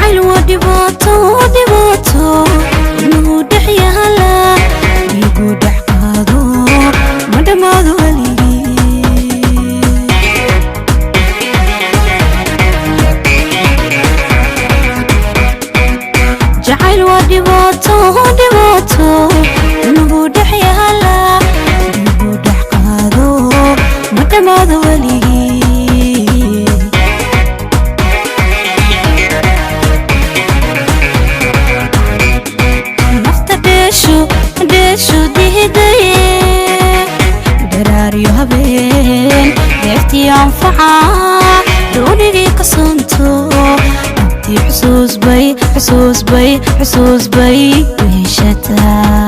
Jacayl waa dhibaato, dhibaato inuu dhex yaala, igu dhex qaado, ma dhammaado weligii. Jacayl waa dhibaato, dhibaato inuu dhex yaala, igu dhex qaado, ma dhammaado weligii. Nafta dheeshu dheeshu dihidaye, dharaaryo habeen dheeftii anfaca, doonigii ka sonto, abtii xusuus bay, xusuus bay, xusuus bay weheshataa.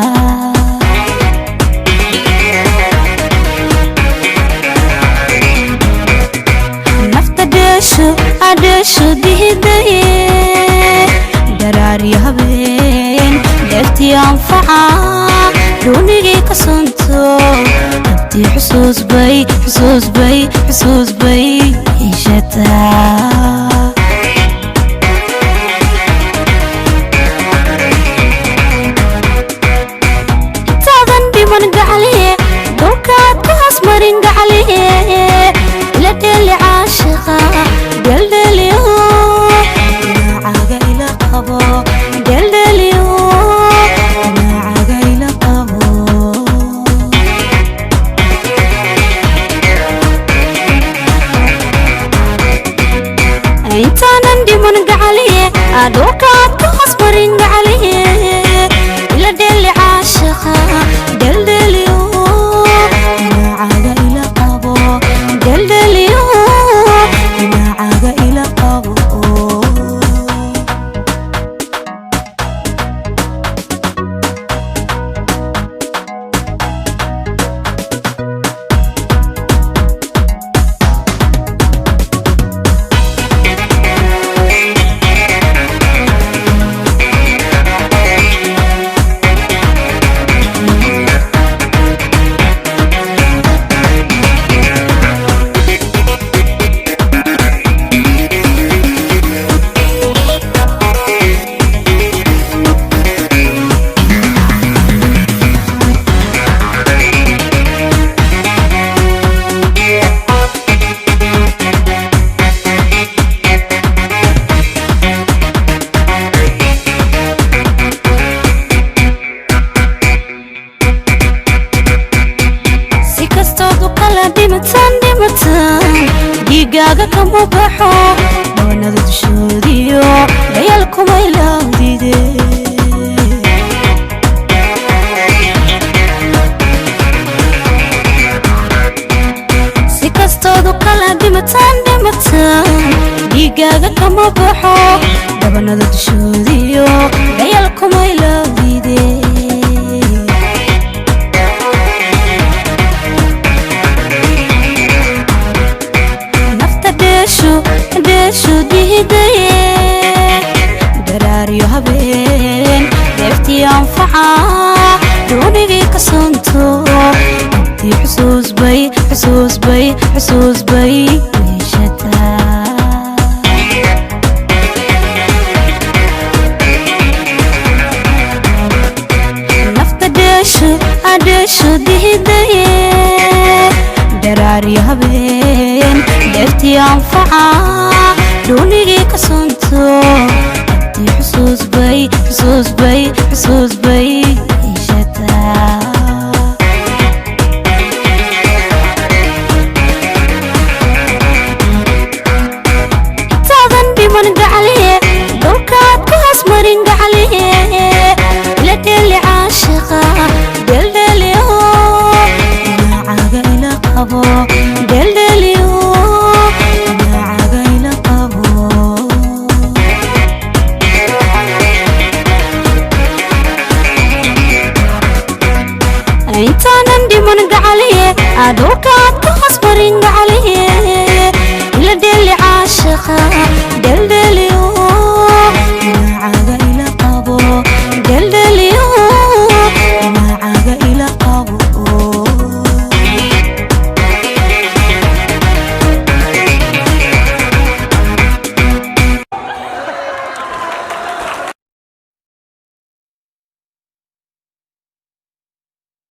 Nafta dheeshu adheeshu dihidaye, dharaaryo habeen dheeftii anfaca, doonigii ka sonto, abtii xusuus bay, xusuus bay, xusuus bay heshataa. Intaadan dhiman gacaliye, dhulkaad ku hasmarin gacaliye, ila dheeli caashiqa dheeldheeliyo, dhinacaaga ila qabo, dheeldheeliyo, dhinacaaga ila qabo. Intaanan dhiman gacaliye, dhulkaad ku hasmarin gacaliye, ila dheeli caashiqa dheeldheeliyo, dhinacaaga ila qabo, dheeldheeliyo, dhinacaaga ila qabo. Si kastood u kala dhimataan dhimataan, dhiigaaga kama baxo dhawanada dushoodiyo dhayaal kuma ilaawdide. Si kastood u kala dhimataan dhimataan, dhiigaaga kama baxo dhabanada dushoodiyo dhayaal kuma ilaawdide. Nafta dheeshu dheeshu dihidaye, dharaaryo habeen dheeftii anfaca, doonigii ka sonto, abtii xusuus bay, xusuus bay, xusuus bay weheshataa. Nafta dheeshu adheeshu dihidaye, dharaaryo habeen dheeftii anfaca, doonigii ka sonto, abtii xusuus bay, xusuus bay, xusuus bay heshataa. Intaadan dhiman gacaliye, dhulkaad ku hasmarin gacaliye, ila dheeli caashiqa dheeldheeliyo, dhinacaaga ila qabo,